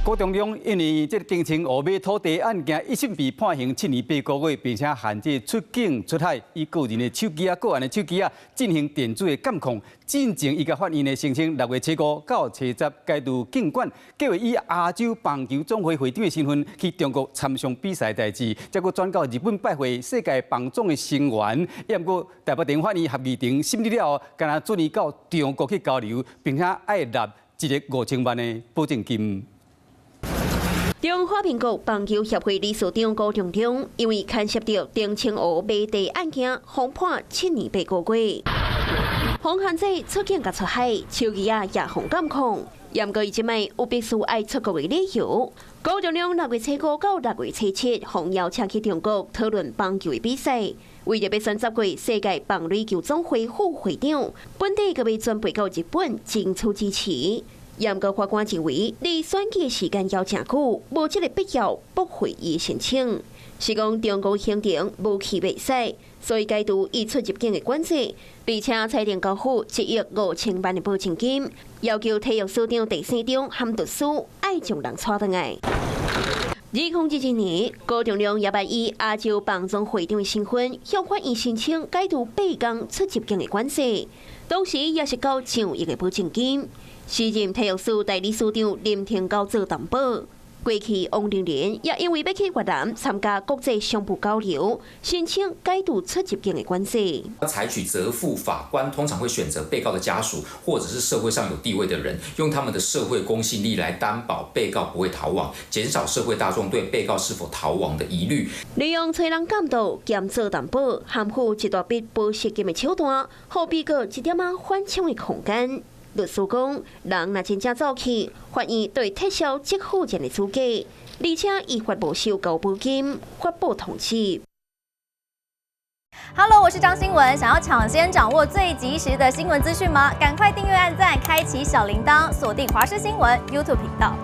辜仲諒因為這個澄清湖買土地案件，一審被判刑7年8個月，並且限制出境出海，以個人的手機啊、個人的手機啊進行電子的監控。進前伊共法院的申請6月初5到初十解除禁管，計劃以亞洲棒球總會會長的身份去中國參賽比賽代誌，再閣轉到日本拜會世界棒總的成員。也毋過台北地方法院合議庭審理了後，干焦准伊到中國去交流，並且愛納一億5000萬的保證金。中華民國棒球協會理事長辜仲諒，因為牽涉到澄清湖買地案件，予判7年8個月，予限制出境佮出海，手機仔也予監控。毋過伊這擺有必須愛出國的理由。辜仲諒6月初5到6月初7，予邀請去中國討論棒球的比賽，為著欲選十月世界棒壘球總會副會長，本底閣欲準備到日本爭取支持。毋過法官認為，離選舉時間猶誠久，無這个必要駁回伊申請。是講中國行程無去袂使，所以解除伊出入境的管制，並且裁定交付1億5000萬的保證金，要求體育署長鄭生忠含律師愛將人帶轉來。2022年，辜仲諒也捌以亞洲棒總會長的身份向法院申請解除8工出入境的管制，當時也是交上億的保證金。時任體育署代理署長林廷高做擔保。過去王定麟也因為欲去越南參加國際商務交流，申請解除出入境的管制。採取責付法官通常會選擇被告的家屬，或者是社會上有地位的人，用他們的社會公信力來擔保被告不會逃亡，減少社會大眾對被告是否逃亡的疑慮。利用揣人監督兼做擔保，含付一大筆保釋金的手段，予被告一點仔緩衝的空間。律師講，人若真正走去，法院就會撤銷責付人的資格，而且依法沒收交保金，發布通緝。 Hello，我是張新聞，想要搶先掌握最及時的新聞資訊嗎？趕快訂閱、按讚、開啟小鈴鐺，鎖定華視新聞 YouTube 頻道。